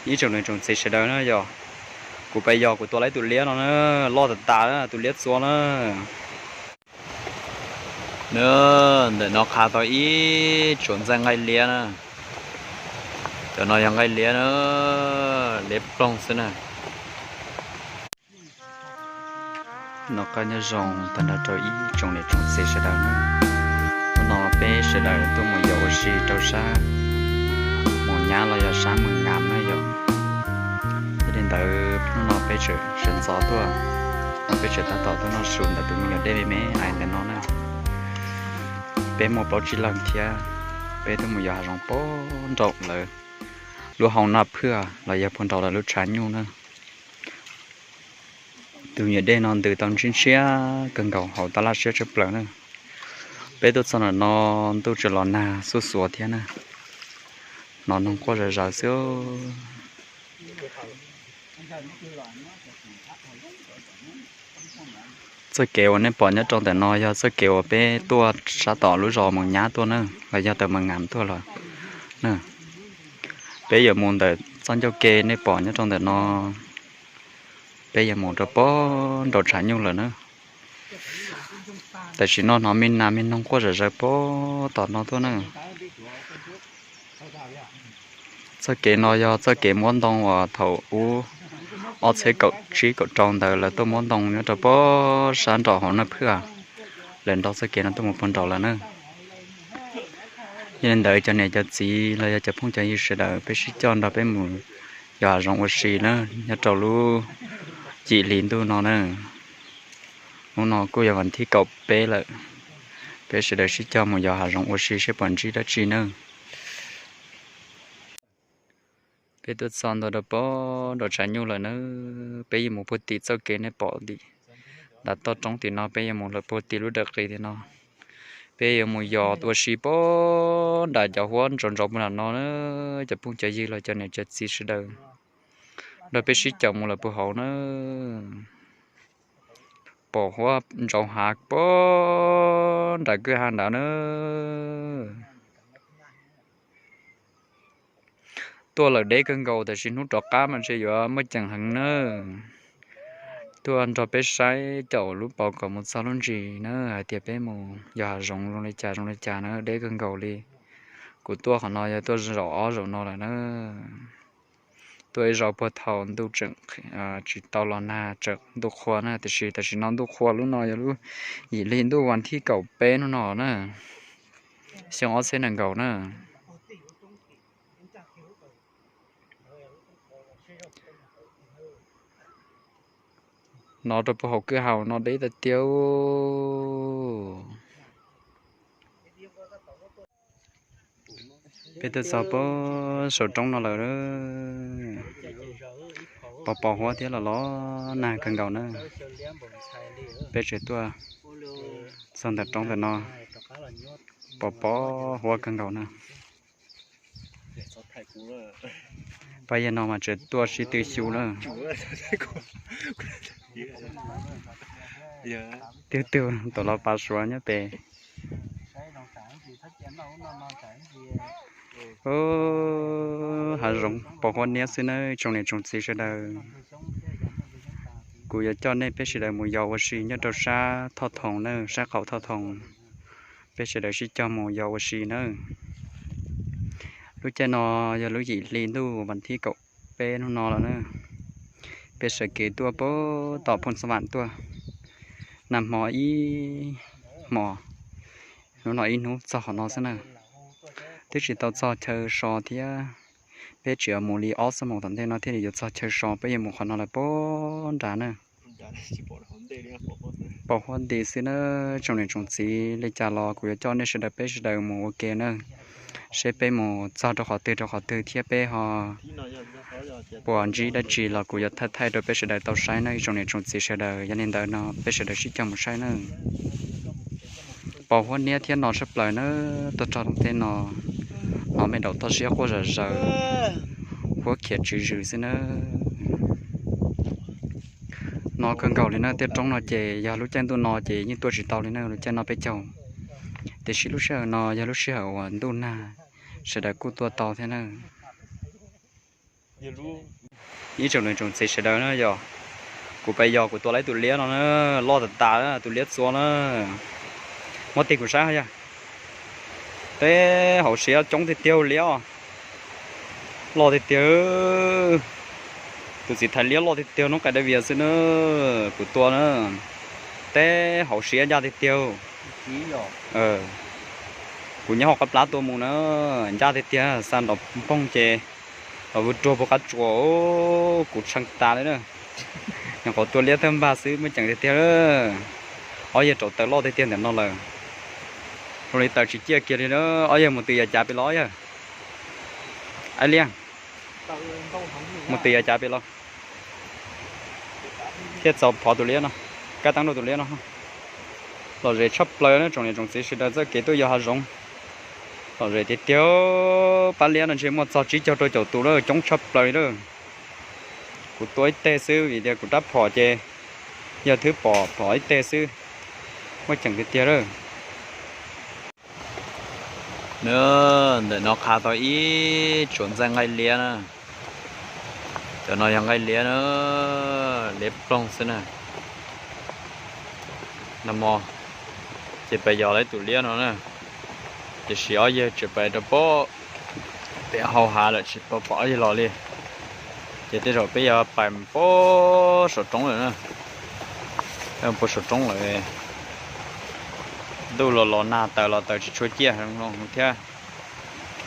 Ib tsoom niam tsoom txiv sawv daws na yog, kuv pais yog kuv tua tau ib tus liab no na, loj tas tas na, tus liab txua na. Na, ntawm no qhav tau ib tsoom ntxaij nqaij liab na. Cov no yog nqaij liab na, liab ploog xwb na. Noj qab nyob zoo tag nrho rau ib tsoom niam tsoom txiv sawv daws na. Hnub no peb sawv daws tuaj mus yos ua si rau sab Moos Nyab los yog sab Moos Ngam na yog. Yog li ntawd hnub no peb tseem sawv ntxov tuaj, peb tseem tab tom tuaj noj su ntawm tus me nyuam dej me me ais ntawm no na. Peb muaj plaub tsib leeg thiab, peb tuaj mus yos hav zoov puag nraum lawv lub hau naj phwj los yog puag nraum lawv lub tshav nyuj na. Tus me nyuam dej no ntws tau ntshiab ntshiab kawg nkaus, haum tas laj siab tshaj plaws na. Peb tuaj txog ntawm no ntuj tseem los nag xuj xuav thiab na, hnov noog quaj zom zaws xwb. Txoj kev uas nej pom nyob rau ntawm no yog txoj kev uas peb tuaj sab tom lub zos Moos Nyab tuaj na, los yog tawm Moos Ngam tuaj los na. Peb yuav mus ntawm txoj ncauj ke nej pom nyob rau ntawm no, peb yuav mus rau puag nraum tshav nyuj lawm na. Tam sim no hnov me nas me noog quaj zom zaws puag tom no tuaj na. Txoj kev no yog txoj kev muab ntoo uas thaum ub ob txhiab kaum tsib kaum rau ntawd lawv tuaj muab ntoo nyob rau puag sab nraum hauv naj phwj, lawv nrog txoj kev no tuaj mus puag nraud lawm na. Yog li ntawd cov niam cov txiv los yog cov phooj cov ywg sawv daws, peb sib coj nrog peb mus yos hav zoov ua si na, nyob rau lub yim hli ntuj no na. Hnub no kuj yog vas thib kaum peb lawm, peb sawv daws sib coj mus yos hav zoov ua si seb puas ntsib dab tsi na. Peb tuaj txog ntua rau puag nraum tshav nyuj lawm na, peb yuav mus puag tim txoj kev nej pom tim nram toj roob tim no, peb yuav mus lawm puag tim lub dawm qis tim no. Peb yuav mus yos ua si puag nram cov huab ntsaus ntsaus puag nram no na, cov phooj cov ywg los cov niam cov txiv sawv daws nrog peb sib caum mus lawm puag hauv na. Pom huab ntsaus hav puag nram kwj ha nrad na. Tuaj lawm deb kawg nkaus, tam sim hnub rov qab mas ntshe yuav muaj ceem heev na. Tuaj nrog peb saib caum lub paus kom mus txog lub ntsis na, hais tias peb mus yos hav zoov zoo li cas zoo li cas na, deb kawg nkaus li. Kuv tuaj qhov no yog tuaj zaum ob zaum no lawm na. Tuaj ib zaug puag thaum ntuj tseem tsis tau los nag, tseem ntuj qhua na, tiam sis tam sim no ntuj qhua, lub no yog lub yim hli ntuj vas thib kaum peb hnub no na, xyoo ob txhiab nees nkaum na. No rau puag hauv kwj ha no deb tiag tiag. Peb tuaj txog puag saum roob no lawm, pos pos huab thiab los los nag kawg nkaus na. Peb tseem tuaj txog ntawm roob ntawm no, pos pos huab kawg nkaus na. Pab yawg no mas tseem tuaj sib tw xyu na. Twg twg tuaj los pas suav nyob pem. Hav zoov pos huab niab xwb na tsoom niam tsoom txiv sawv daws. Kuv yuav coj nej peb sawv daws mus yos ua si nyob rau sab Thoj Thoos na, sab qaum Thoj Thoos. Peb sawv daws sib cog mus yos ua si nawb. Lub caij no yog lub yim hli ntuj vas thib kaum peb hnub no lawm na. Peb sawv kev tuaj puag tom Phooj Xab Vam tuaj, nag hmo ib hmo, hnub no ib hnub txog qhov no xwb na. Twb tsis tau txog chaw so thiab, peb tseem mus li ob xuab moos tom ntej no thiaj li yuav txog chaw so, peb yuav mus qhov no lawm puag nrad na. Pos huab nti xwb na tsoom niam tsoom txiv, li cas los kuv yuav coj nej sawv daws peb sawv daws mus ua ke na, seb peb mus txog rau qhov twg rau qhov twg thiab peb ho puas ntsib dab tsi los kuv yuav thaij thaij rau peb sawv daws tau saib na ib tsoom niam tsoom txiv sawv daws. Yog li ntawd no peb sawv daws sib cog mus saib na. Pos huab niab thiab no tshaj plaws na, tuaj txog tej no, hnov me daum toj siab quaj zom zaws, huab khiav tswv zws xwb na. No kawg nkaus li na, tej roob no ces yog lub caij ntuj no ces yeej tuaj tsis tau li na, lub caij no peb caug. Tiam sis lub sij hawm no yog lub sij hawm uas ntuj nag, sawv daws kuj tuaj tau thiab na. Ib tsoom niam tsoom txiv sawv daws na, yog kuv pais yog kuv tua tau ib tug liab no na, loj tas tas na, tus liab txua na. Muab tig kuv saib yog teb hauv siab coob tiag tiag liab, loj tiag tiag. Tus txiv thais liab loj tiag tiag, noob qes dab vias xwb na, kuv tua na. Teb hauv siab ncaj tiag tiag. Kuv nyob hauv qab plab tua mus na, ncaj tiag tiag, xa nrov poog ces los vwm ruag puag qab tsuas, kuv tshee tas li na. Nyuam qhuav tua liab tag npag xwb muaj ceem tiag tiag. Ob yawg rauv taws loj tiag tiag ntawm no lawm. Zoo li taws tsis ciaj kiag li na. Ob yawg mus twg yav cav pem los yawg? Aib Liaj, mus twg yav cav pem los thiaj txaus phov tus liab no, kab teeb rau tus liab no. Lom zem tshaj plaws na tsoom niam tsoom txiv sawv daws txoj kev tuaj yos hav zoov. Lom zem tiag tiag, pab liab no ntshe muaj txog tsib caug rau caum tus lawm, coob tshaj plaws li lawm. Kuv tua ib teg xwb vim tias kuv rab phom ces yog thwb pom phom ib teg xwb, muaj ceem tiag tiag lawm. Na, ntawm no qhav tau ib tsuas ntxaij nqaij liab na. Cov no yog nqaij liab na, liab ploog xwb na. Nag hmo ces pais yos tau ib tus liab no na, tiam sis ob yawg tseem pais rau pem hau hav lawm tsis pom ob yawg los li. Ces tej zaum peb yuav pais mus puag saum roob lawm na. Peb mus puag saum roob lawm, ntuj los los nag taws los taws tsis tshua ciaj thiab.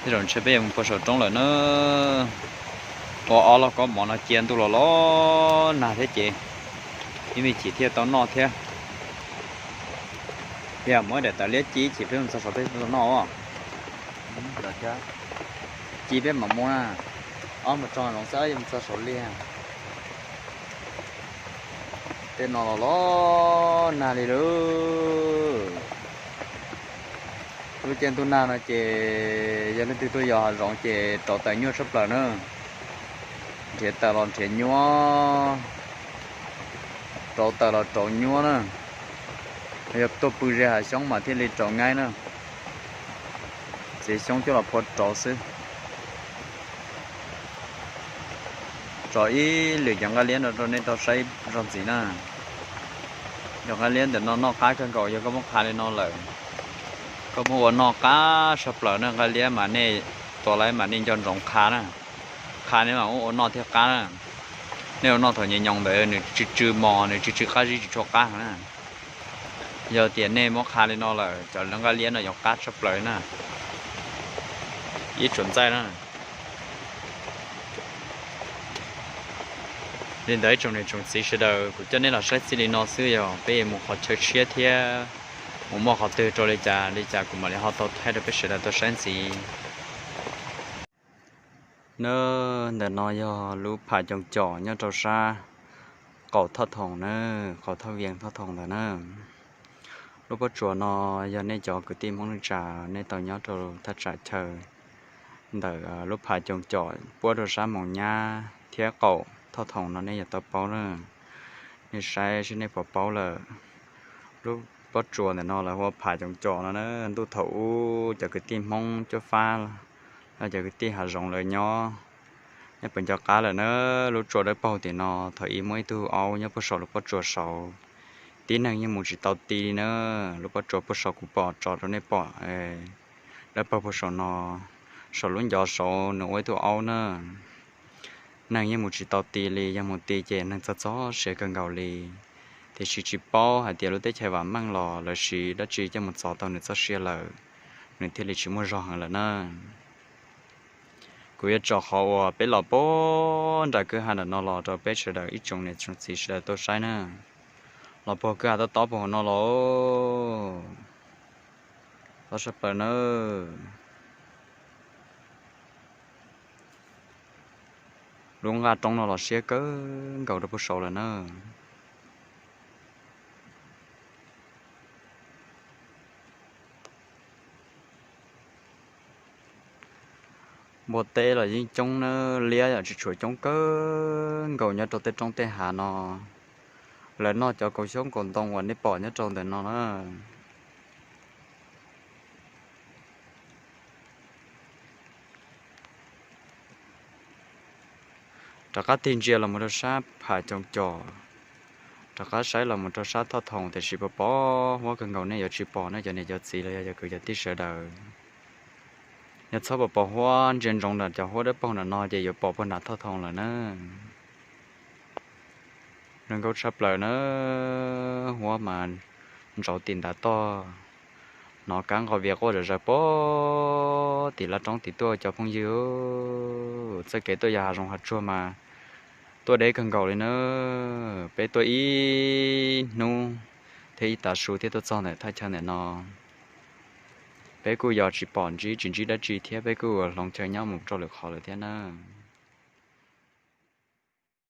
Tej zaum ntshe peb yuav mus puag saum roob lawm na. Ua ob lub kaub mov no cia ntuj los los nag thiab ces ib me chim thiaj tau noj thiab. Yog muab daim tawv liab ci ib chim peb mus txog saud peb tau noj. Ci peb mam mus na, ob mus tso zoov xwb ob yawg mus txog saud liag. Tej no los los nag li lawm. Lub caij ntuj nag no ces yog leej twg tuaj yos hav zoov ces rauv taws nyuaj tshaj plaws na. Nrhiav taws los nrhiav nyuaj, rauv taws los rauv nyuaj na. Yog tuaj pw ze hav xyoob mas thiaj li rauv nqaij na. Txiav xyoob coj los phua rauv xwb. Tso ib lwm cov nqaij liab no rau nej tau saib zog ntxiv na. Cov nqaij liab ntawm no noj qab kawg nkaus, yog koj muab qha li no lawm, koj muab ua noj qab tshaj plaws na. Nqaij liab mas nej tua lawm mas nej nco ntsoov qha na. Qha nej mas muab ua noj thiaj qab na. Nej ua noj thaum nyoos nyoos ntawd nws tsw tsw mos, nws tsw tsw qab zib tsis tshua qab na. Yog tias nej muab qha li no lawm cov nqaij liab no yuav qab tshaj plaws na. Ib tsuas ntxaij na. Li ntawd ib tsoom niam tsoom txiv sawv daws, kuv coj nej los saib txij li no xwb, yog peb mus qhov chaw tshiab thiab mus muaj qhov twg rau li cas li cas kuv mam li ho tau thaij rau peb sawv daws tau saib ntxiv. Na, ntawm no yog lub pham coom com nyob rau sab qaum Thoj Thoom na, qaum Thoj Vias Thoj Thoom ntawd na. Lub pob tsuas no yog nej cov kwv tij Hmoob neej tsa nej tau nyob rau thaj tsam chaw ntawm lub pham coom com puab rau sab Moos Nyab thiab qaum Thoj Thoom no nej yuav tau paub na. Nej saib seb nej puas paub lawm. Lub pob tsuas ntawm no lawv hu ua pham coom com no na. Ntuj thaum ub cov kwv tij Hmoob cuab fab los cov kwv tij hav zoov lawv nyob, nyob pem nco qab lawm na. Lub tsua dawb paug tim no thaum ub muaj ib tug aub nyob puag saum lub pob tsuas saud. Tib neeg yeej mus tsis tau ti li na. Lub pob tsuas puag saum kuv pom tso rau nej pom, dawb paug puag saum no, saum lub ncov saud nws ua ib tug aub na. Neeg yeej mus tsis tau ti li, yog mus ti ces neeg txog txog siav kawg nkaus li. Tiam sis tsis paub hais tias lub teb chaws vam meej los lawv siv dab tsi coj mus txov tau nws txoj sia lawm, nws thiaj li tsis muaj zog heev lawm na. Kuv yuav tso qhov uas peb los puag nram kwj ha ntawm no los rau peb sawv daws ib tsoom niam tsoom txiv sawv daws tau saib na. Los puag kwj ha tob tob puag hauv no los, tob sab plaws na. Lub nqaj roob no los siab kawg nkaus rau puag saud lawm na. Npua teb los yeej coob na, liab yom tsis tshuav coob kawg nkaus nyob rau tej roob tej hav no. Lawv noj cov kaus xyoob kaus ntoo uas nej pom nyob rau ntawm no na. Rov qab tig ntsia los mus rau sab Pham Coo Cos, rov qab saib los mus rau sab Thoj Thoo, tiam sis pos pos huab kawg nkaus, nej yuav tsis pom ne cov niam cov txiv los yog cov kwv cov tij sawv daws. Yog txhob pos pos huab ntsia ntsoov ntawm cov huab dawb paug nram no ces yuav pom puag nram Thoj Thoo lawm na. Zoo nkauj tshaj plaws na, huab mas ntsauv tim ntav toj, hnov kab nqos vias quaj zom zaws pog tim laj roob tim tuaj cov phooj ywg. Txoj kev tuaj yos hav zoov hav tsuag mas tuaj deb kawg nkaus li na. Peb tuaj ib hnub thiab ib tav su thiab tuaj txog ntawm thaj chaw ntawm no, peb kuj yos tsis pom ntsib tsis ntsib dab tsi thiab peb kuj yuav hloov chaw nyob mus rau lwm qhov lawm thiab na.